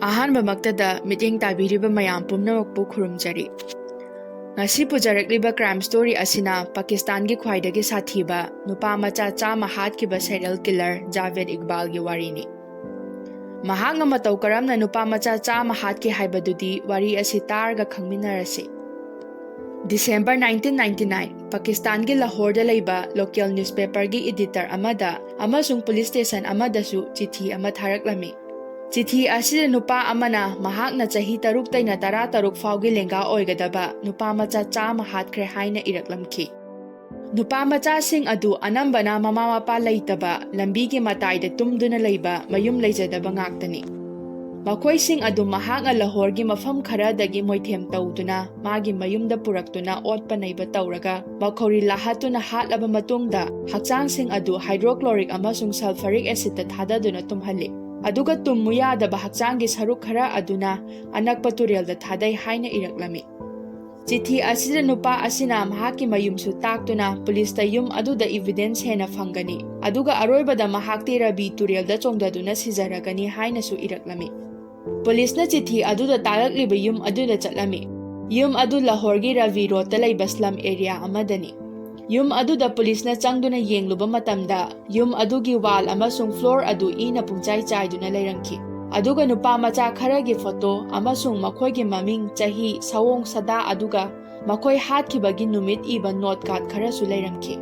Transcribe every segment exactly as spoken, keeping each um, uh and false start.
ꯑꯍꯥꯟꯕꯃꯛꯇꯗ ꯃꯤꯠꯌꯦꯡ ꯇꯥꯕꯤꯔꯤꯕ ꯃꯌꯥꯝ ꯄꯨꯝꯅꯃꯛꯄꯨ ꯈꯨꯔꯨꯝꯖꯔꯤ꯫ ꯉꯁꯤ ꯄꯨꯖꯔꯛꯂꯤꯕ ꯀ꯭ꯔꯥꯏꯝ ꯁ꯭ꯇꯣꯔꯤ ꯑꯁꯤꯅ ꯄꯥꯀꯤꯁꯇꯥꯟꯒꯤ ꯈ꯭ꯋꯥꯏꯗꯒꯤ ꯁꯥꯊꯤꯕ ꯅꯨꯄꯥ ꯃꯆꯥ ꯆꯥꯝꯃ ꯍꯥꯠꯈꯤꯕ ꯁꯦꯔꯤꯌꯦꯜ ꯀꯤꯂꯔ ꯖꯥꯚꯦꯗ ꯏꯛꯕꯥꯜꯒꯤ ꯋꯥꯔꯤꯅꯤ꯫ ꯃꯍꯥꯛꯅ ꯃꯇꯧ ꯀꯔꯝꯅ ꯅꯨꯄꯥ ꯃꯆꯥ ꯆꯥꯝꯃ ꯍꯥꯠꯈꯤ ꯍꯥꯏꯕꯗꯨꯗꯤ ꯋꯥꯔꯤ ꯑꯁꯤ ꯇꯥꯔꯒ ꯈꯪꯃꯤꯟꯅꯔꯁꯤ꯫ ꯗꯤꯁꯦꯝꯕꯔ nineteen ninety nine, ꯄꯥꯀꯤꯁꯇꯥꯟꯒꯤ ꯂꯥꯍꯣꯔꯗ ꯂꯩꯕ ꯂꯣꯀꯦꯜ ꯅ꯭ꯌꯨꯁꯄꯦꯄꯔꯒꯤ ꯏꯗꯤꯇꯔ ꯑꯃꯗ ꯑꯃꯁꯨꯡ ꯄꯨꯂꯤꯁ ꯁ꯭ꯇꯦꯁꯟ ꯑꯃꯗꯁꯨ ꯆꯤꯊꯤ ꯑꯃ ꯊꯥꯔꯛꯂꯝꯃꯤ꯫ ꯆꯤꯊꯤ ꯑꯁꯤꯗ ꯅꯨꯄꯥ ꯑꯃꯅ ꯃꯍꯥꯛꯅ ꯆꯍꯤ ꯇꯔꯨꯛꯇꯩꯅ ꯇꯔꯥꯇꯔꯨꯛ ꯐꯥꯎꯒꯤ ꯂꯦꯡꯒꯥ ꯑꯣꯏꯒꯗꯕ ꯅꯨꯄꯥ ꯃꯆꯥ ꯆꯥꯝꯃ ꯍꯥꯠꯈ꯭ꯔꯦ ꯍꯥꯏꯅ ꯏꯔꯛꯂꯝꯈꯤ꯫ ꯅꯨꯄꯥ ꯃꯆꯥꯁꯤꯡ ꯑꯗꯨ ꯑꯅꯝꯕꯅ ꯃꯃꯥ ꯃꯄꯥ ꯂꯩꯇꯕ, ꯂꯝꯕꯤꯒꯤ ꯃꯇꯥꯏꯗ ꯇꯨꯝꯗꯨꯅ ꯂꯩꯕ, ꯃꯌꯨꯝ ꯂꯩꯖꯗꯕ ꯉꯥꯛꯇꯅꯤ꯫ ꯃꯈꯣꯏꯁꯤꯡ ꯑꯗꯨ ꯃꯍꯥꯛꯅ ꯂꯥꯍꯣꯔꯒꯤ ꯃꯐꯝ ꯈꯔꯗꯒꯤ ꯃꯣꯏꯊꯦꯝ ꯇꯧꯗꯨꯅ ꯃꯥꯒꯤ ꯃꯌꯨꯝꯗ ꯄꯨꯔꯛꯇꯨꯅ ꯑꯣꯠꯄ ꯅꯩꯕ ꯇꯧꯔꯒ ꯃꯈꯧꯔꯤ ꯂꯥꯍꯠꯇꯨꯅ ꯍꯥꯠꯂꯕ ꯃꯇꯨꯡꯗ ꯍꯛꯆꯥꯡꯁꯤꯡ ꯑꯗꯨ ꯍꯥꯏꯗ꯭ꯔꯣꯀ꯭ꯂꯣꯔꯤꯛ ꯑꯃꯁꯨꯡ ꯁꯜꯐꯔꯤꯛ ꯑꯦꯁꯤꯗꯇ ꯊꯥꯗꯗꯨꯅ ꯇꯨꯝꯍꯜꯂꯤ꯫ ꯑꯗꯨꯒ ꯇꯨꯝꯃꯨ ꯌꯥꯗꯕ ꯍꯛꯆꯥꯡꯒꯤ ꯁꯔꯨꯛ ꯈꯔ ꯑꯗꯨꯅ ꯑꯅꯛꯄ ꯇꯨꯔꯦꯜꯗ ꯊꯥꯗꯩ ꯍꯥꯏꯅ ꯏꯔꯛꯂꯝꯃꯤ꯫ ꯆꯤꯊꯤ ꯑꯁꯤꯗ ꯅꯨꯄꯥ ꯑꯁꯤꯅ ꯃꯍꯥꯛꯀꯤ ꯃꯌꯨꯝꯁꯨ ꯇꯥꯛꯇꯨꯅ ꯄꯨꯂꯤꯁꯇ ꯌꯨꯝ ꯑꯗꯨꯗ ꯏꯚꯤꯗꯦꯟꯁ ꯍꯦꯟꯅ ꯐꯪꯒꯅꯤ, ꯑꯗꯨꯒ ꯑꯔꯣꯏꯕꯗ ꯃꯍꯥꯛꯇꯤ ꯔꯕꯤ ꯇꯨꯔꯦꯜꯗ ꯆꯣꯡꯊꯗꯨꯅ ꯁꯤꯖꯔꯒꯅꯤ ꯍꯥꯏꯅꯁꯨ ꯏꯔꯛꯂꯝꯃꯤ꯫ ꯄꯨꯂꯤꯁꯅ ꯆꯤꯊꯤ ꯑꯗꯨꯗ ꯇꯥꯛꯂꯛꯂꯤꯕ ꯌꯨꯝ ꯑꯗꯨꯗ ꯆꯠꯂꯝꯃꯤ꯫ ꯌꯨꯝ ꯑꯗꯨ ꯂꯥꯍꯣꯔꯒꯤ ꯔꯕꯤ ꯔꯣꯗꯇ ꯂꯩꯕ ꯁ꯭ꯂꯝ ꯑꯦꯔꯤꯌꯥ ꯑꯃꯗꯅꯤ꯫ ꯌꯨꯝ ꯑꯗꯨꯗ ꯄꯨꯂꯤꯁꯅ ꯆꯪꯗꯨꯅ ꯌꯦꯡꯂꯨꯕ ꯃꯇꯝꯗ ꯌꯨꯝ ꯑꯗꯨꯒꯤ ꯋꯥꯜ ꯑꯃꯁꯨꯡ ꯐ꯭ꯂꯣꯔ ꯑꯗꯨ ꯏꯅ ꯄꯨꯡꯆꯥꯏ ꯆꯥꯏꯗꯨꯅ ꯂꯩꯔꯝꯈꯤ꯫ ꯑꯗꯨꯒ ꯅꯨꯄꯥ ꯃꯆꯥ ꯈꯔꯒꯤ ꯐꯣꯇꯣ ꯑꯃꯁꯨꯡ ꯃꯈꯣꯏꯒꯤ ꯃꯃꯤꯡ, ꯆꯍꯤ, ꯁꯑꯣꯡ ꯁꯥꯗꯥ ꯑꯗꯨꯒ ꯃꯈꯣꯏ ꯍꯥꯠꯈꯤꯕꯒꯤ ꯅꯨꯃꯤꯠ ꯏꯕ ꯅꯣꯠ ꯀꯥꯔꯗ ꯈꯔꯁꯨ ꯂꯩꯔꯝꯈꯤ꯫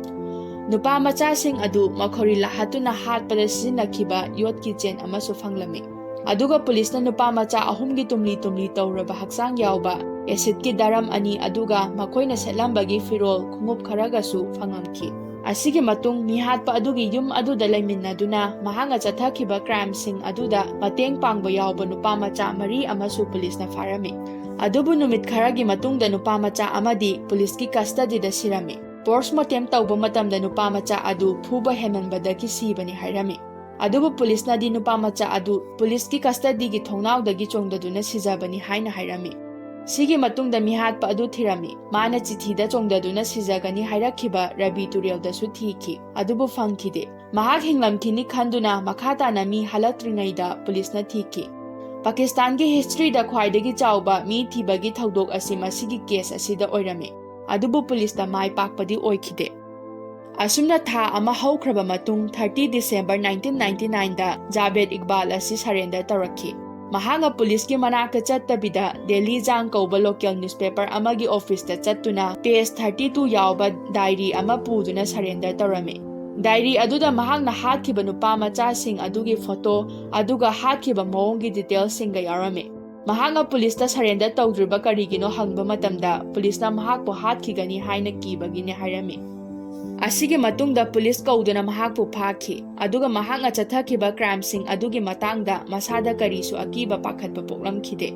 ꯅꯨꯄꯥ ꯃꯆꯥꯁꯤꯡ ꯑꯗꯨ ꯃꯈꯧꯔꯤ ꯂꯥꯍꯠꯇꯨꯅ ꯍꯥꯠꯄꯗ ꯁꯤꯖꯤꯟꯅꯈꯤꯕ ꯌꯣꯠꯀꯤ ꯆꯦꯟ ꯑꯃꯁꯨ ꯐꯪꯂꯝꯃꯤ꯫ ꯑꯗꯨꯒ ꯄꯨꯂꯤꯁꯅ ꯅꯨꯄꯥ ꯃꯆꯥ ꯑꯍꯨꯝꯒꯤ ꯇꯨꯝꯂꯤ ꯇꯨꯝꯂꯤ ꯇꯧꯔꯕ ꯍꯛꯆꯥꯡ ꯌꯥꯎꯕ ꯑꯦꯁꯤꯗꯀꯤ ꯗꯔꯝ ꯑꯅꯤ, ꯑꯗꯨꯒ ꯃꯈꯣꯏꯅ ꯁꯦꯠꯂꯝꯕꯒꯤ ꯐꯤꯔꯣꯜ ꯈꯣꯡꯎꯞ ꯈꯔꯒꯁꯨ ꯐꯪꯂꯝꯈꯤ꯫ ꯑꯁꯤꯒꯤ ꯃꯇꯨꯡ ꯃꯤꯍꯥꯠꯄ ꯑꯗꯨꯒꯤ ꯌꯨꯝ ꯑꯗꯨꯗ ꯂꯩꯃꯤꯟꯅꯗꯨꯅ ꯃꯍꯥꯛꯅ ꯆꯠꯊꯈꯤꯕ ꯀ꯭ꯔꯥꯏꯝꯁꯤꯡ ꯑꯗꯨꯗ ꯃꯇꯦꯡ ꯄꯥꯡꯕ ꯌꯥꯎꯕ ꯅꯨꯄꯥ ꯃꯆꯥ ꯃꯔꯤ ꯑꯃꯁꯨ ꯄꯨꯂꯤꯁꯅ ꯐꯥꯔꯝꯃꯤ꯫ ꯑꯗꯨꯕꯨ ꯅꯨꯃꯤꯠ ꯈꯔꯒꯤ ꯃꯇꯨꯡꯗ ꯅꯨꯄꯥ ꯃꯆꯥ ꯑꯃꯗꯤ ꯄꯨꯂꯤꯁꯀꯤ ꯀꯁꯇꯗꯤꯗ ꯁꯤꯔꯝꯃꯤ꯫ ꯄꯣꯁꯃꯣꯔꯇꯦꯝ ꯇꯧꯕ ꯃꯇꯝꯗ ꯅꯨꯄꯥ ꯃꯆꯥ ꯑꯗꯨ ꯐꯨꯕ ꯍꯦꯟꯃꯟꯕꯗꯒꯤ ꯁꯤꯕꯅꯤ ꯍꯥꯏꯔꯝꯃꯤ꯫ ꯑꯗꯨꯕꯨ ꯄꯨꯂꯤꯁꯅꯗꯤ ꯅꯨꯄꯥ ꯃꯆꯥ ꯑꯗꯨ ꯄꯨꯂꯤꯁꯀꯤ ꯀꯁꯇꯗꯤꯒꯤ ꯊꯣꯡꯅꯥꯎꯗꯒꯤ ꯆꯣꯡꯊꯗꯨꯅ ꯁꯤꯖꯕꯅꯤ ꯍꯥꯏꯅ ꯍꯥꯏꯔꯝꯃꯤ꯫ ꯁꯤꯒꯤ ꯃꯇꯨꯡꯗ ꯃꯤꯍꯥꯠꯄ ꯑꯗꯨ ꯊꯤꯔꯝꯃꯤ꯫ ꯃꯥꯅ ꯆꯤꯊꯤꯗ ꯆꯣꯡꯊꯗꯨꯅ ꯁꯤꯖꯒꯅꯤ ꯍꯥꯏꯔꯛꯈꯤꯕ ꯔꯕꯤ ꯇꯨꯔꯦꯜꯗꯁꯨ ꯊꯤꯈꯤ, ꯑꯗꯨꯕꯨ ꯐꯪꯈꯤꯗꯦ꯫ ꯃꯍꯥꯛ ꯍꯤꯡꯂꯝꯈꯤꯅꯤ ꯈꯟꯗꯨꯅ ꯃꯈꯥ ꯇꯥꯅ ꯃꯤ ꯍꯜꯂꯛꯇ꯭ꯔꯤꯉꯩꯗ ꯄꯨꯂꯤꯁꯅ ꯊꯤꯈꯤ꯫ ꯄꯥꯀꯤꯁꯇꯥꯟꯒꯤ ꯍꯤꯁꯇ꯭ꯔꯤꯗ ꯈ꯭ꯋꯥꯏꯗꯒꯤ ꯆꯥꯎꯕ ꯃꯤ ꯊꯤꯕꯒꯤ ꯊꯧꯗꯣꯛ ꯑꯁꯤ ꯃꯁꯤꯒꯤ ꯀꯦꯁ ꯑꯁꯤꯗ ꯑꯣꯏꯔꯝꯃꯤ, ꯑꯗꯨꯕꯨ ꯄꯨꯂꯤꯁꯇ ꯃꯥꯏ ꯄꯥꯛꯄꯗꯤ ꯑꯣꯏꯈꯤꯗꯦ꯫ ꯑꯁꯨꯝꯅ ꯊꯥ ꯑꯃ ꯍꯧꯈ꯭ꯔꯕ ꯃꯇꯨꯡ, thirty December nineteen ninety nineꯗ Javed Iqbal ꯑꯁꯤ ꯁꯔꯦꯟꯗꯔ ꯇꯧꯔꯛꯈꯤ꯫ ꯃꯍꯥꯛꯅ ꯄꯨꯂꯤꯁꯀꯤ ꯃꯅꯥꯛꯇ ꯆꯠꯇꯕꯤꯗ ꯗꯦꯂꯤ ꯖꯥꯡ ꯀꯧꯕ ꯂꯣꯀꯦꯜ ꯅ꯭ꯌꯨꯁꯄꯦꯄꯔ ꯑꯃꯒꯤ ꯑꯣꯐꯤꯁꯇ ꯆꯠꯇꯨꯅ ꯄꯦꯖ thirty two ꯌꯥꯎꯕ ꯗꯥꯏꯔꯤ ꯑꯃ ꯄꯨꯗꯨꯅ ꯁꯔꯦꯟꯗꯔ ꯇꯧꯔꯝꯃꯤ꯫ ꯗꯥꯏꯔꯤ ꯑꯗꯨꯗ ꯃꯍꯥꯛꯅ ꯍꯥꯠꯈꯤꯕ ꯅꯨꯄꯥ ꯃꯆꯥꯁꯤꯡ ꯑꯗꯨꯒꯤ ꯐꯣꯇꯣ, ꯑꯗꯨꯒ ꯍꯥꯠꯈꯤꯕ ꯃꯑꯣꯡꯒꯤ ꯗꯤꯇꯦꯜꯁꯤꯡꯒ ꯌꯥꯎꯔꯝꯃꯤ꯫ ꯃꯍꯥꯛꯅ ꯄꯨꯂꯤꯁꯇ ꯁꯔꯦꯟꯗꯔ ꯇꯧꯗ꯭ꯔꯤꯕ ꯀꯔꯤꯒꯤꯅꯣ ꯍꯪꯕ ꯃꯇꯝꯗ, ꯄꯨꯂꯤꯁꯅ ꯃꯍꯥꯛꯄꯨ ꯍꯥꯠꯈꯤꯒꯅꯤ ꯍꯥꯏꯅ ꯀꯤꯕꯒꯤꯅꯤ ꯍꯥꯏꯔꯝꯃꯤ꯫ ꯑꯁꯤꯒꯤ ꯃꯇꯨꯡꯗ ꯄꯨꯂꯤꯁ ꯀꯧꯗꯨꯅ ꯃꯍꯥꯛꯄꯨ ꯐꯥꯈꯤ, ꯑꯗꯨꯒ ꯃꯍꯥꯛꯅ ꯆꯠꯊꯈꯤꯕ ꯀ꯭ꯔꯥꯏꯝꯁꯤꯡ ꯑꯗꯨꯒꯤ ꯃꯇꯥꯡꯗ ꯃꯁꯥꯗ ꯀꯔꯤꯁꯨ ꯑꯀꯤꯕ ꯄꯥꯈꯠꯄ ꯄꯣꯛꯂꯝꯈꯤꯗꯦ꯫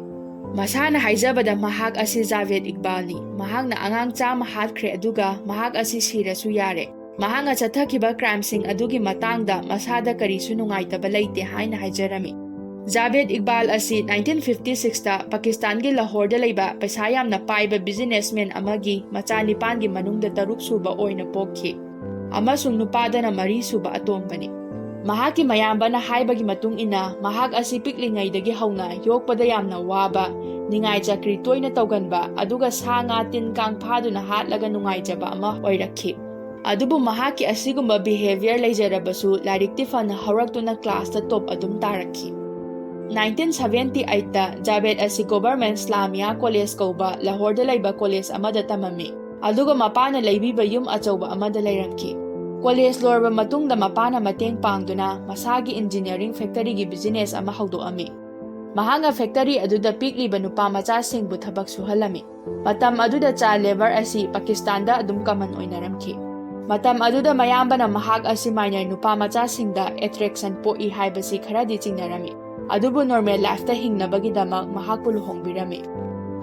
ꯃꯁꯥꯅ ꯍꯥꯏꯖꯕꯗ ꯃꯍꯥꯛ ꯑꯁꯤ ꯖꯥꯚꯦꯗ ꯏꯛꯕꯥꯜꯅꯤ, ꯃꯍꯥꯛꯅ ꯑꯉꯥꯡ ꯆꯥꯝꯃ ꯍꯥꯠꯈ꯭ꯔꯦ, ꯑꯗꯨꯒ ꯃꯍꯥꯛ ꯑꯁꯤ ꯁꯤꯔꯁꯨ ꯌꯥꯔꯦ, ꯃꯍꯥꯛꯅ ꯆꯠꯊꯈꯤꯕ ꯀ꯭ꯔꯥꯏꯝꯁꯤꯡ ꯑꯗꯨꯒꯤ ꯃꯇꯥꯡꯗ ꯃꯁꯥꯗ ꯀꯔꯤꯁꯨ ꯅꯨꯡꯉꯥꯏꯇꯕ ꯂꯩꯇꯦ ꯍꯥꯏꯅ ꯍꯥꯏꯖꯔꯝꯃꯤ꯫ ꯖꯥꯚꯦꯗ ꯏꯛꯕꯥꯜ ꯑꯁꯤ nineteen fifty sixꯇ ꯄꯥꯀꯤꯁꯇꯥꯟꯒꯤ ꯂꯥꯍꯣꯔꯗ ꯂꯩꯕ ꯄꯩꯁꯥ ꯌꯥꯝꯅ ꯄꯥꯏꯕ ꯕꯤꯖꯤꯅꯦꯁꯃꯦꯟ ꯑꯃꯒꯤ ꯃꯆꯥ ꯅꯤꯄꯥꯟꯒꯤ ꯃꯅꯨꯡꯗ ꯇꯔꯨꯛ ꯁꯨꯕ ꯑꯣꯏꯅ ꯄꯣꯛꯈꯤ, ꯑꯃꯁꯨꯡ ꯅꯨꯄꯥꯗꯅ ꯃꯔꯤ ꯁꯨꯕ ꯑꯇꯣꯝꯕꯅꯤ꯫ ꯃꯍꯥꯛꯀꯤ ꯃꯌꯥꯝꯕꯅ ꯍꯥꯏꯕꯒꯤ ꯃꯇꯨꯡ ꯏꯟꯅ, ꯃꯍꯥꯛ ꯑꯁꯤ ꯄꯤꯛꯂꯤꯉꯩꯗꯒꯤ ꯍꯧꯅ ꯌꯣꯛꯄꯗ ꯌꯥꯝꯅ ꯋꯥꯕ, ꯅꯤꯡꯉꯥꯏ ꯆꯀ꯭ꯔꯤ ꯇꯣꯏꯅ ꯇꯧꯒꯟꯕ, ꯑꯗꯨꯒ ꯁꯥ ꯉꯥ ꯇꯤꯟ ꯀꯥꯡ ꯐꯥꯗꯨꯅ ꯍꯥꯠꯂꯒ ꯅꯨꯡꯉꯥꯏꯖꯕ ꯑꯃ ꯑꯣꯏꯔꯛꯈꯤ꯫ ꯑꯗꯨꯕꯨ ꯃꯍꯥꯛꯀꯤ ꯑꯁꯤꯒꯨꯝꯕ ꯕꯤꯍꯦꯕꯤꯌꯔ ꯂꯩꯖꯔꯕꯁꯨ, ꯂꯥꯏꯔꯤꯛꯇꯤ ꯐꯅ ꯍꯧꯔꯛꯇꯨꯅ ꯀ꯭ꯂꯥꯁꯇ ꯇꯣꯞ ꯑꯗꯨꯝ ꯇꯥꯔꯛꯈꯤ꯫ Nineteen seventy eightꯇ ꯖꯥꯕꯦꯗ ꯑꯁꯤ ꯒꯣꯚꯔꯃꯦꯟ ꯏꯁꯂꯥꯃꯤꯌꯥ ꯀꯣꯂꯦꯖ ꯀꯧꯕ ꯂꯥꯍꯣꯔꯗ ꯂꯩꯕ ꯀꯣꯂꯦꯖ ꯑꯃꯗ ꯇꯝꯃꯝꯃꯤ, ꯑꯗꯨꯒ ꯃꯄꯥꯅ ꯂꯩꯕꯤꯕ ꯌꯨꯝ ꯑꯆꯧꯕ ꯑꯃꯗ ꯂꯩꯔꯝꯈꯤ꯫ ꯀꯣꯂꯦꯖ ꯂꯣꯏꯔꯕ ꯃꯇꯨꯡꯗ ꯃꯄꯥꯅ ꯃꯇꯦꯡ ꯄꯥꯡꯗꯨꯅ ꯃꯁꯥꯒꯤ ꯏꯟꯖꯤꯅꯤꯌꯥꯔꯤꯡ ꯐꯦꯛꯇꯔꯤꯒꯤ ꯕꯤꯖꯤꯅꯦꯁ ꯑꯃ ꯍꯧꯗꯣꯛꯑꯝꯃꯤ꯫ ꯃꯍꯥꯛꯅ ꯐꯦꯛꯇꯔꯤ ꯑꯗꯨꯗ ꯄꯤꯛꯂꯤꯕ ꯅꯨꯄꯥ ꯃꯆꯥꯁꯤꯡꯕꯨ ꯊꯕꯛ ꯁꯨꯍꯜꯂꯝꯃꯤ꯫ ꯃꯇꯝ ꯑꯗꯨꯗ ꯆꯥꯏꯜ ꯂꯦꯕꯔ ꯑꯁꯤ ꯄꯥꯀꯤꯁꯇꯥꯟꯗ ꯑꯗꯨꯝ ꯀꯃꯟ ꯑꯣꯏꯅꯔꯝꯈꯤ꯫ ꯃꯇꯝ ꯑꯗꯨꯗ ꯃꯌꯥꯝꯕꯅ ꯃꯍꯥꯛ ꯑꯁꯤ ꯃꯥꯏꯅꯔ ꯅꯨꯄꯥ ꯃꯆꯥꯁꯤꯡꯗ ꯑꯦꯇ꯭ꯔꯦꯛꯁꯟ ꯄꯣꯛꯏ ꯍꯥꯏꯕꯁꯤ ꯈꯔꯗꯤ ꯆꯤꯡꯅꯔꯝꯃꯤ, ꯑꯗꯨꯕꯨ ꯅꯣꯔꯃꯦꯜ ꯂꯥꯏꯐꯇ ꯍꯤꯡꯅꯕꯒꯤꯗꯃꯛ ꯃꯍꯥꯛꯄꯨ ꯂꯨꯍꯣꯡꯕꯤꯔꯝꯃꯤ꯫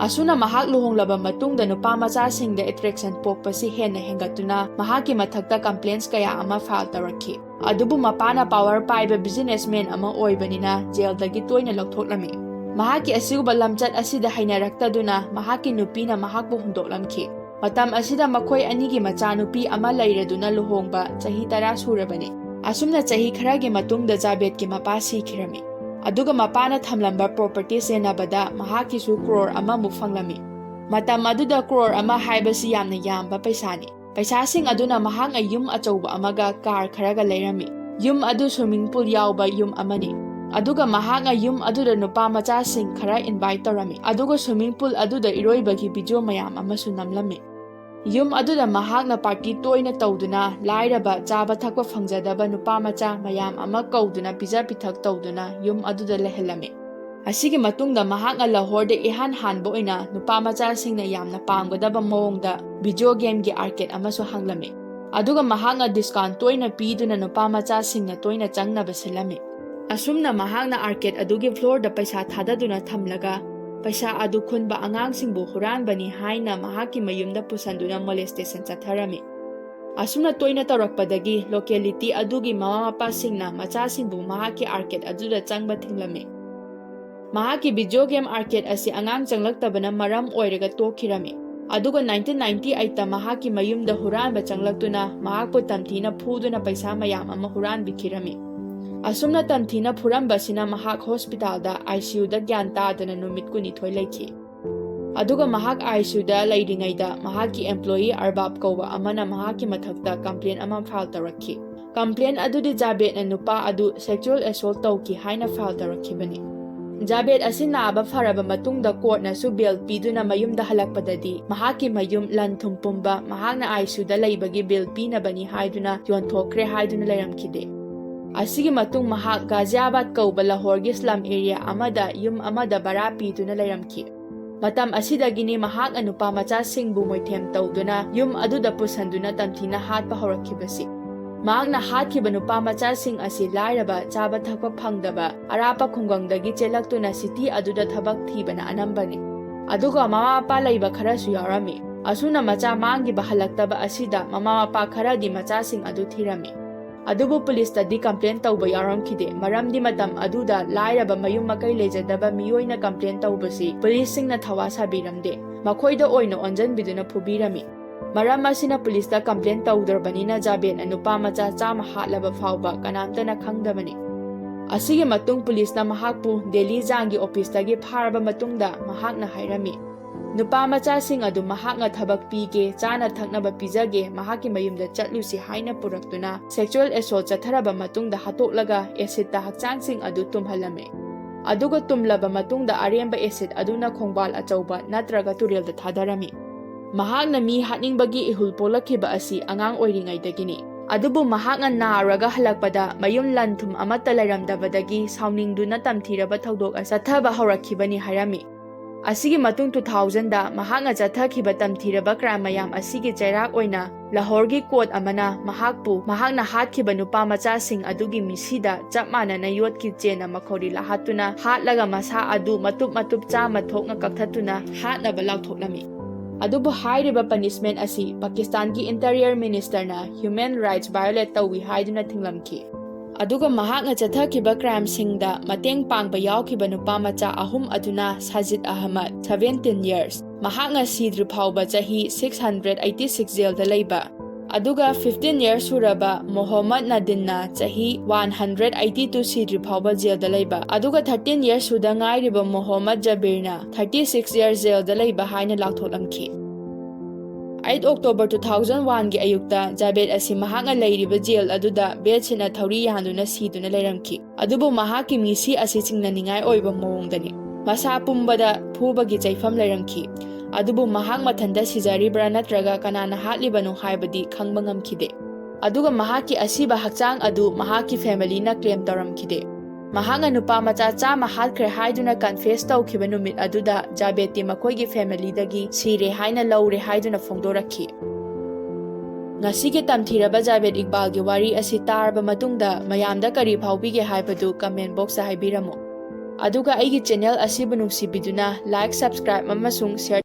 ꯑꯁꯨꯝꯅ ꯃꯍꯥꯛ ꯂꯨꯍꯣꯡꯂꯕ ꯃꯇꯨꯡꯗ ꯅꯨꯄꯥ ꯃꯆꯥꯁꯤꯡꯗ ꯑꯦꯇ꯭ꯔꯦꯛꯁꯟ ꯄꯣꯛꯄꯁꯤ ꯍꯦꯟꯅ ꯍꯦꯟꯒꯠꯇꯨꯅ ꯃꯍꯥꯛꯀꯤ ꯃꯊꯛꯇ ꯀꯝꯄ꯭ꯂꯦꯟꯁ ꯀꯌꯥ ꯑꯃ ꯐꯥꯏꯜ ꯇꯧꯔꯛꯈꯤ꯫ ꯑꯗꯨꯕꯨ ꯃꯄꯥꯅ ꯄꯥꯋꯔ ꯄꯥꯏꯕ ꯕꯤꯖꯤꯅꯦꯁꯃꯦꯟ ꯑꯃ ꯑꯣꯏꯕꯅꯤꯅ ꯖꯦꯜꯗꯒꯤ ꯇꯣꯏꯅ ꯂꯧꯊꯣꯛꯂꯝꯃꯤ꯫ ꯃꯍꯥꯛꯀꯤ ꯑꯁꯤꯒꯨꯝꯕ ꯂꯝꯆꯠ ꯑꯁꯤꯗ ꯍꯩꯅꯔꯛꯇꯗꯨꯅ ꯃꯍꯥꯛꯀꯤ ꯅꯨꯄꯤꯅ ꯃꯍꯥꯛꯄꯨ ꯍꯨꯟꯗꯣꯛꯂꯝꯈꯤ꯫ ꯃꯇꯝ ꯑꯁꯤꯗ ꯃꯈꯣꯏ ꯑꯅꯤꯒꯤ ꯃꯆꯥꯅꯨꯄꯤ ꯑꯃ ꯂꯩꯔꯗꯨꯅ ꯂꯨꯍꯣꯡꯕ ꯆꯍꯤ ꯇꯔꯥ ꯁꯨꯔꯕꯅꯤ꯫ ꯑꯁꯨꯝꯅ ꯆꯍꯤ ꯈꯔꯒꯤ ꯃꯇꯨꯡꯗ ꯖꯥꯕꯦꯗꯀꯤ ꯃꯄꯥ ꯁꯤꯈꯤꯔꯝꯃꯤ꯫ ꯑꯗꯨꯒ ꯃꯄꯥꯅ ꯊꯝꯂꯝꯕ ꯄ꯭ꯔꯣꯄꯔꯇꯤꯁ ꯌꯦꯟꯅꯕꯗ ꯃꯍꯥꯛꯀꯤꯁꯨ ꯀ꯭ꯔꯣꯔ ꯑꯃꯃꯨꯛ ꯐꯪꯂꯝꯃꯤ꯫ ꯃꯇꯝ ꯑꯗꯨꯗ ꯀ꯭ꯔꯣꯔ ꯑꯃ ꯍꯥꯏꯕꯁꯤ ꯌꯥꯝꯅ ꯌꯥꯝꯕ ꯄꯩꯁꯥꯅꯤ꯫ ꯄꯩꯁꯥꯁꯤꯡ ꯑꯗꯨꯅ ꯃꯍꯥꯛꯅ ꯌꯨꯝ ꯑꯆꯧꯕ ꯑꯃꯒ ꯀꯥꯔ ꯈꯔꯒ ꯂꯩꯔꯝꯃꯤ꯫ ꯌꯨꯝ ꯑꯗꯨ ꯁ꯭ꯋꯤꯃꯤꯡ ꯄꯨꯜ ꯌꯥꯎꯕ ꯌꯨꯝ ꯑꯃꯅꯤ꯫ ꯑꯗꯨꯒ ꯃꯍꯥꯛꯅ ꯌꯨꯝ ꯑꯗꯨꯗ ꯅꯨꯄꯥ ꯃꯆꯥꯁꯤꯡ ꯈꯔ ꯏꯟꯚꯥꯏꯠ ꯇꯧꯔꯝꯃꯤ, ꯑꯗꯨꯒ ꯁ꯭ꯋꯤꯃꯤꯡ ꯄꯨꯜ ꯑꯗꯨꯗ ꯏꯔꯣꯏꯕꯒꯤ ꯚꯤꯗꯤꯑꯣ ꯃꯌꯥꯝ ꯑꯃꯁꯨ ꯅꯝꯂꯝꯃꯤ꯫ ꯌꯨꯝ ꯑꯗꯨꯗ ꯃꯍꯥꯛꯅ ꯄꯥꯔꯇꯤ ꯇꯣꯏꯅ ꯇꯧꯗꯨꯅ, ꯂꯥꯏꯔꯕ, ꯆꯥꯕ ꯊꯛꯄ ꯐꯪꯖꯗꯕ ꯅꯨꯄꯥ ꯃꯆꯥ ꯃꯌꯥꯝ ꯑꯃ ꯀꯧꯗꯨꯅ ꯄꯤꯖ ꯄꯤꯊꯛ ꯇꯧꯗꯨꯅ ꯌꯨꯝ ꯑꯗꯨꯗ ꯂꯩꯍꯜꯂꯝꯃꯤ꯫ ꯑꯁꯤꯒꯤ ꯃꯇꯨꯡꯗ ꯃꯍꯥꯛꯅ ꯂꯥꯍꯣꯔꯗ ꯏꯍꯥꯟ ꯍꯥꯟꯕ ꯑꯣꯏꯅ ꯅꯨꯄꯥ ꯃꯆꯥꯁꯤꯡꯅ ꯌꯥꯝꯅ ꯄꯥꯝꯒꯗꯕ ꯃꯑꯣꯡꯗ ꯚꯤꯗꯤꯑꯣ ꯒꯦꯝꯒꯤ ꯑꯥꯔꯀꯦꯗ ꯑꯃꯁꯨ ꯍꯥꯡꯂꯝꯃꯤ꯫ ꯑꯗꯨꯒ ꯃꯍꯥꯛꯅ ꯗꯤꯁꯀꯥꯎꯟ ꯇꯣꯏꯅ ꯄꯤꯗꯨꯅ ꯅꯨꯄꯥ ꯃꯆꯥꯁꯤꯡꯅ ꯇꯣꯏꯅ ꯆꯪꯅꯕ ꯁꯤꯜꯂꯝꯃꯤ꯫ ꯑꯁꯨꯝꯅ ꯃꯍꯥꯛꯅ ꯑꯥꯔꯀꯦꯗ ꯑꯗꯨꯒꯤ ꯐ꯭ꯂꯣꯔꯗ ꯄꯩꯁꯥ ꯊꯥꯗꯗꯨꯅ ꯊꯝꯂꯒ, ꯄꯩꯁꯥ ꯑꯗꯨ ꯈꯨꯟꯕ ꯑꯉꯥꯡꯁꯤꯡꯕꯨ ꯍꯨꯔꯥꯟꯕꯅꯤ ꯍꯥꯏꯅ ꯃꯍꯥꯛꯀꯤ ꯃꯌꯨꯝꯗ ꯄꯨꯁꯟꯗꯨꯅ ꯃꯣꯂꯦꯁꯇꯦꯁꯟ ꯆꯠꯊꯔꯝꯃꯤ꯫ ꯑꯁꯨꯝꯅ ꯇꯣꯏꯅ ꯇꯧꯔꯛꯄꯗꯒꯤ ꯂꯣꯀꯦꯂꯤꯇꯤ ꯑꯗꯨꯒꯤ ꯃꯃꯥ ꯃꯄꯥꯁꯤꯡꯅ ꯃꯆꯥꯁꯤꯡꯕꯨ ꯃꯍꯥꯛꯀꯤ ꯑꯥꯔꯀꯦꯗ ꯑꯗꯨꯗ ꯆꯪꯕ ꯊꯤꯡꯂꯝꯃꯤ꯫ ꯃꯍꯥꯛꯀꯤ ꯚꯤꯗꯤꯑꯣ ꯒꯦꯝ ꯑꯥꯔꯀꯦꯗ ꯑꯁꯤ ꯑꯉꯥꯡ ꯆꯪꯂꯛꯇꯕꯅ ꯃꯔꯝ ꯑꯣꯏꯔꯒ ꯇꯣꯛꯈꯤꯔꯝꯃꯤ꯫ ꯑꯗꯨꯒ ꯅꯥꯏꯟꯇꯤꯟ ꯅꯥꯏꯟꯇꯤ ꯑꯩꯠꯇ ꯃꯍꯥꯛꯀꯤ ꯃꯌꯨꯝꯗ ꯍꯨꯔꯥꯟꯕ ꯆꯪꯂꯛꯇꯨꯅ ꯃꯍꯥꯛꯄꯨ ꯇꯝꯊꯤꯅ ꯐꯨꯗꯨꯅ ꯄꯩꯁꯥ ꯃꯌꯥꯝ ꯑꯃ ꯍꯨꯔꯥꯟꯕꯤꯈꯤꯔꯝꯃꯤ꯫ ꯑꯁꯨꯝꯅ ꯇꯝꯊꯤꯅ ꯐꯨꯔꯝꯕꯁꯤꯅ ꯃꯍꯥꯛ ꯍꯣꯁꯄꯤꯇꯥꯜꯗ ꯑꯥꯏ ꯁꯤ ꯌꯨꯗ ꯒ꯭ꯌꯥꯟ ꯇꯥꯗꯅ ꯅꯨꯃꯤꯠ ꯀꯨꯟꯅꯤꯊꯣꯏ ꯂꯩꯈꯤ꯫ ꯑꯗꯨꯒ ꯃꯍꯥꯛ ꯑꯥꯏ ꯁꯤ ꯌꯨꯗ ꯂꯩꯔꯤꯉꯩꯗ ꯃꯍꯥꯛꯀꯤ ꯑꯦꯝꯄ꯭ꯂꯣꯌꯤ ꯑꯔꯕꯥꯕ ꯀꯧꯕ ꯑꯃꯅ ꯃꯍꯥꯛꯀꯤ ꯃꯊꯛꯇ ꯀꯝꯄ꯭ꯂꯦꯟ ꯑꯃ ꯐꯥꯏꯜ ꯇꯧꯔꯛꯈꯤ꯫ ꯀꯝꯄ꯭ꯂꯦꯟ ꯑꯗꯨꯗꯤ ꯖꯥꯕꯦꯗꯅ ꯅꯨꯄꯥ ꯑꯗꯨ ꯁꯦꯛꯁꯨꯑꯦꯜ ꯑꯦꯁꯣꯜꯠ ꯇꯧꯈꯤ ꯍꯥꯏꯅ ꯐꯥꯏꯜ ꯇꯧꯔꯛꯈꯤꯕꯅꯤ꯫ ꯖꯥꯕꯦꯗ ꯑꯁꯤ ꯅꯥꯕ ꯐꯔꯕ ꯃꯇꯨꯡꯗ ꯀꯣꯔꯠꯅꯁꯨ ꯕꯦꯜ ꯄꯤꯗꯨꯅ ꯃꯌꯨꯝꯗ ꯍꯜꯂꯛꯄꯗꯗꯤ ꯃꯍꯥꯛꯀꯤ ꯃꯌꯨꯝ, ꯂꯟ ꯊꯨꯝ ꯄꯨꯝꯕ ꯃꯍꯥꯛꯅ ꯑꯥꯏ ꯁꯤ ꯌꯨꯗ ꯂꯩꯕꯒꯤ ꯕꯤꯜ ꯄꯤꯅꯕꯅꯤ ꯍꯥꯏꯗꯨꯅ ꯌꯣꯟꯊꯣꯛꯈ꯭ꯔꯦ ꯍꯥꯏꯗꯨꯅ ꯂꯩꯔꯝꯈꯤꯗꯦ꯫ ꯑꯁꯤꯒꯤ ꯃꯇꯨꯡ ꯃꯍꯥꯛ ꯒꯥꯖꯤꯌꯥꯕꯥꯗ ꯀꯧꯕ ꯂꯥꯍꯣꯔꯒꯤ ꯁ꯭ꯂꯝ ꯑꯦꯔꯤꯌꯥ ꯑꯃꯗ ꯌꯨꯝ ꯑꯃꯗ ꯚꯔꯥ ꯄꯤꯗꯨꯅ ꯂꯩꯔꯝꯈꯤ꯫ ꯃꯇꯝ ꯑꯁꯤꯗꯒꯤꯅꯤ ꯃꯍꯥꯛꯅ ꯅꯨꯄꯥ ꯃꯆꯥꯁꯤꯡꯕꯨ ꯃꯣꯏꯊꯦꯝ ꯇꯧꯗꯨꯅ ꯌꯨꯝ ꯑꯗꯨꯗ ꯄꯨꯁꯟꯗꯨꯅ ꯇꯝꯊꯤꯅ ꯍꯥꯠꯄ ꯍꯧꯔꯛꯈꯤꯕꯁꯤ꯫ ꯃꯍꯥꯛꯅ ꯍꯥꯠꯈꯤꯕ ꯅꯨꯄꯥ ꯃꯆꯥꯁꯤꯡ ꯑꯁꯤ ꯂꯥꯏꯔꯕ, ꯆꯥꯕ ꯊꯛꯄ ꯐꯪꯗꯕ, ꯑꯔꯥꯞꯄ ꯈꯨꯡꯒꯪꯗꯒꯤ ꯆꯦꯜꯂꯛꯇꯨꯅ ꯁꯤꯇꯤ ꯑꯗꯨꯗ ꯊꯕꯛ ꯊꯤꯕꯅ ꯑꯅꯝꯕꯅꯤ꯫ ꯑꯗꯨꯒ ꯃꯃꯥ ꯃꯄꯥ ꯂꯩꯕ ꯈꯔꯁꯨ ꯌꯥꯎꯔꯝꯃꯤ꯫ ꯑꯁꯨꯝꯅ ꯃꯆꯥ ꯃꯥꯡꯈꯤꯕ ꯍꯜꯂꯛꯇꯕ ꯑꯁꯤꯗ ꯃꯃꯥ ꯃꯄꯥ ꯈꯔꯗꯤ ꯃꯆꯥꯁꯤꯡ ꯑꯗꯨ ꯊꯤꯔꯝꯃꯤ꯫ ꯑꯗꯨꯕꯨ ꯄꯨꯂꯤꯁꯇꯗꯤ ꯀꯝꯄ꯭ꯂꯦꯟ ꯇꯧꯕ ꯌꯥꯎꯔꯝꯈꯤꯗꯦ, ꯃꯔꯝꯗꯤ ꯃꯇꯝ ꯑꯗꯨꯗ ꯂꯥꯏꯔꯕ ꯃꯌꯨꯝ ꯃꯀꯩ ꯂꯩꯖꯗꯕ ꯃꯤꯑꯣꯏꯅ ꯀꯝꯄ꯭ꯂꯦꯟ ꯇꯧꯕꯁꯤ ꯄꯨꯂꯤꯁꯁꯤꯡꯅ ꯊꯋꯥ ꯁꯥꯕꯤꯔꯝꯗꯦ꯫ ꯃꯈꯣꯏꯗ ꯑꯣꯏꯅ ꯑꯣꯟꯖꯟꯕꯤꯗꯨꯅ ꯐꯨꯕꯤꯔꯝꯃꯤ꯫ ꯃꯔꯝ ꯑꯁꯤꯅ ꯄꯨꯂꯤꯁꯇ ꯀꯝꯄ꯭ꯂꯦꯟ ꯇꯧꯗ꯭ꯔꯕꯅꯤꯅ ꯖꯥꯕꯦꯗꯅ ꯅꯨꯄꯥ ꯃꯆꯥ ꯆꯥꯝꯃ ꯍꯥꯠꯂꯕ ꯐꯥꯎꯕ ꯀꯅꯥꯝꯇꯅ ꯈꯪꯗꯕꯅꯤ꯫ ꯑꯁꯤꯒꯤ ꯃꯇꯨꯡ ꯄꯨꯂꯤꯁꯅ ꯃꯍꯥꯛꯄꯨ ꯗꯦꯜꯂꯤ ꯖꯥꯟꯒꯤ ꯑꯣꯐꯤꯁꯇꯒꯤ ꯐꯥꯔꯕ ꯃꯇꯨꯡꯗ ꯃꯍꯥꯛꯅ ꯍꯥꯏꯔꯝꯃꯤ, ꯅꯨꯄꯥ ꯃꯆꯥꯁꯤꯡ ꯑꯗꯨ ꯃꯍꯥꯛꯅ ꯊꯕꯛ ꯄꯤꯒꯦ, ꯆꯥꯅ ꯊꯛꯅꯕ ꯄꯤꯖꯒꯦ, ꯃꯍꯥꯛꯀꯤ ꯃꯌꯨꯝꯗ ꯆꯠꯂꯨꯁꯤ ꯍꯥꯏꯅ ꯄꯨꯔꯛꯇꯨꯅ sexual assault ꯆꯠꯊꯔꯕ ꯃꯇꯨꯡꯗ ꯍꯥꯠꯇꯣꯛꯂꯒ ꯑꯦꯁꯤꯗꯇ ꯍꯛꯆꯥꯡꯁꯤꯡ ꯑꯗꯨ ꯇꯨꯝꯍꯜꯂꯝꯃꯤ꯫ ꯑꯗꯨꯒ ꯇꯨꯝꯂꯕ ꯃꯇꯨꯡꯗ ꯑꯔꯦꯝꯕ ꯑꯦꯁꯤꯗ ꯑꯗꯨꯅ ꯈꯣꯡꯕꯥꯜ ꯑꯆꯧꯕ ꯅꯠꯇ꯭ꯔꯒ ꯇꯨꯔꯦꯜꯗ ꯊꯥꯗꯔꯝꯃꯤ꯫ ꯃꯍꯥꯛꯅ ꯃꯤ ꯍꯥꯠꯅꯤꯡꯕꯒꯤ ꯏꯍꯨꯜ ꯄꯣꯛꯂꯛꯈꯤꯕ ꯑꯁꯤ ꯑꯉꯥꯡ ꯑꯣꯏꯔꯤꯉꯩꯗꯒꯤꯅꯤ꯫ ꯑꯗꯨꯕꯨ ꯃꯍꯥꯛꯅ ꯅꯥꯔꯒ ꯍꯜꯂꯛꯄꯗ ꯃꯌꯨꯝ ꯂꯟ ꯊꯨꯝ ꯑꯃꯠꯇ ꯂꯩꯔꯝꯗꯕꯗꯒꯤ ꯁꯥꯎꯅꯤꯡꯗꯨꯅ ꯇꯝꯊꯤꯔꯕ ꯊꯧꯗꯣꯛ ꯑꯁꯤ ꯆꯠꯊꯕ ꯍꯧꯔꯛꯈꯤꯕꯅꯤ ꯍꯥꯏꯔꯝꯃꯤ꯫ ꯑꯁꯤꯒꯤ ꯃꯇꯨꯡ two thousandꯗ ꯃꯍꯥꯛꯅ ꯆꯠꯊꯈꯤꯕ ꯇꯝꯊꯤꯔꯕ ꯀ꯭ꯔꯥꯏꯝ ꯃꯌꯥꯝ ꯑꯁꯤꯒꯤ ꯆꯩꯔꯥꯛ ꯑꯣꯏꯅ ꯂꯥꯍꯣꯔꯒꯤ ꯀꯣꯔꯠ ꯑꯃꯅ ꯃꯍꯥꯛꯄꯨ ꯃꯍꯥꯛꯅ ꯍꯥꯠꯈꯤꯕ ꯅꯨꯄꯥ ꯃꯆꯥꯁꯤꯡ ꯑꯗꯨꯒꯤ ꯃꯤꯁꯤꯗ ꯆꯞ ꯃꯥꯟꯅꯅ ꯌꯣꯠꯀꯤ ꯆꯦꯟꯅ ꯃꯈꯧꯔꯤ ꯂꯥꯛꯍꯠꯇꯨꯅ ꯍꯥꯠꯂꯒ ꯃꯁꯥ ꯑꯗꯨ ꯃꯇꯨꯞ ꯃꯇꯨꯞ ꯆꯥꯝꯃ ꯊꯣꯛꯅ ꯀꯛꯊꯠꯇꯨꯅ ꯍꯥꯠꯅꯕ ꯂꯥꯎꯊꯣꯛꯂꯝꯃꯤ꯫ ꯑꯗꯨꯕꯨ ꯍꯥꯏꯔꯤꯕ punishment ꯑꯁꯤ ꯄꯥꯀꯤꯁꯇꯥꯟꯒꯤ interior ministerꯅ human rights violate ꯇꯧꯏ ꯍꯥꯏꯗꯨꯅ ꯊꯤꯡꯂꯝꯈꯤ꯫ ꯑꯗꯨꯒ ꯃꯍꯥꯛꯅ ꯆꯠꯊꯈꯤꯕ ꯀ꯭ꯔꯥꯏꯝꯁꯤꯡꯗ ꯃꯇꯦꯡ ꯄꯥꯡꯕ ꯌꯥꯎꯈꯤꯕ ꯅꯨꯄꯥ ꯃꯆꯥ ꯑꯍꯨꯝ ꯑꯗꯨꯅ ꯁꯥꯖꯤꯗ ꯑꯍꯃꯗ, seventeen years, ꯃꯍꯥꯛꯅ ꯁꯤꯗ꯭ꯔꯤ ꯐꯥꯎꯕ ꯆꯍꯤ six hundred eighty six ꯖꯦꯜꯗ ꯂꯩꯕ, ꯑꯗꯨꯒ fifteen years ꯁꯨꯔꯕ ꯃꯣꯍꯝꯃꯗ ꯅꯗꯤꯟꯅ ꯆꯍꯤ one hundred eighty two ꯁꯤꯗ꯭ꯔꯤ ꯐꯥꯎꯕ ꯖꯦꯜꯗ ꯂꯩꯕ, ꯑꯗꯨꯒ thirteen years ꯁꯨꯗ ꯉꯥꯏꯔꯤꯕ ꯃꯣꯍꯝꯃꯗ ꯖꯕꯤꯔꯅ thirty six years ꯖꯦꯜꯗ ꯂꯩꯕ ꯍꯥꯏꯅ ꯂꯥꯎꯊꯣꯛꯂꯝꯈꯤ꯫ Eight October two thousand oneꯒꯤ ꯑꯌꯨꯛꯇ ꯖꯥꯕꯦꯗ ꯑꯁꯤ ꯃꯍꯥꯛꯅ ꯂꯩꯔꯤꯕ ꯖꯦꯜ ꯑꯗꯨꯗ bed sheetꯅ ꯊꯧꯔꯤ ꯌꯥꯟꯗꯨꯅ ꯁꯤꯗꯨꯅ ꯂꯩꯔꯝꯈꯤ꯫ ꯑꯗꯨꯕꯨ ꯃꯍꯥꯛꯀꯤ ꯃꯤꯁꯤ ꯑꯁꯤ ꯆꯤꯡꯅꯅꯤꯡꯉꯥꯏ ꯑꯣꯏꯕ ꯃꯑꯣꯡꯗꯅꯤ꯫ ꯃꯁꯥ ꯄꯨꯝꯕꯗ ꯐꯨꯕꯒꯤ ꯆꯩꯐꯝ ꯂꯩꯔꯝꯈꯤ꯫ ꯑꯗꯨꯕꯨ ꯃꯍꯥꯛ ꯃꯊꯟꯇ ꯁꯤꯖꯔꯤꯕ꯭ꯔꯥ ꯅꯠꯇ꯭ꯔꯒ ꯀꯅꯥꯅ ꯍꯥꯠꯂꯤꯕꯅꯣ ꯍꯥꯏꯕꯗꯤ ꯈꯪꯕ ꯉꯝꯈꯤꯗꯦ꯫ ꯑꯗꯨꯒ ꯃꯍꯥꯛꯀꯤ ꯑꯁꯤꯕ ꯍꯛꯆꯥꯡ ꯑꯗꯨ ꯃꯍꯥꯛꯀꯤ familyꯅ claim ꯇꯧꯔꯝꯈꯤꯗꯦ꯫ ꯃꯍꯥꯛꯅ ꯅꯨꯄꯥ ꯃꯆꯥ ꯆꯥꯝꯃ ꯍꯥꯠꯈ꯭ꯔꯦ ꯍꯥꯏꯗꯨꯅ confess ꯇꯧꯈꯤꯕ ꯅꯨꯃꯤꯠ ꯑꯗꯨꯗ ꯖꯥꯕꯦꯗꯇꯤ ꯃꯈꯣꯏꯒꯤ familyꯗꯒꯤ ꯁꯤꯔꯦ ꯍꯥꯏꯅ ꯂꯧꯔꯦ ꯍꯥꯏꯗꯨꯅ ꯐꯣꯡꯗꯣꯔꯛꯈꯤ꯫ ꯉꯁꯤꯒꯤ ꯇꯝꯊꯤꯔꯕ ꯖꯥꯕꯦꯗ ꯏꯛꯕꯥꯜꯒꯤ ꯋꯥꯔꯤ ꯑꯁꯤ ꯇꯥꯔꯕ ꯃꯇꯨꯡꯗ ꯃꯌꯥꯝꯗ ꯀꯔꯤ ꯐꯥꯎꯕꯤꯒꯦ ꯍꯥꯏꯕꯗꯨ comment boxꯇ ꯍꯥꯏꯕꯤꯔꯝꯃꯨ꯫ ꯑꯗꯨꯒ ꯑꯩꯒꯤ channel ꯑꯁꯤꯕꯨ ꯅꯨꯡꯁꯤꯕꯤꯗꯨꯅ like, subscribe ꯑꯃꯁꯨꯡ share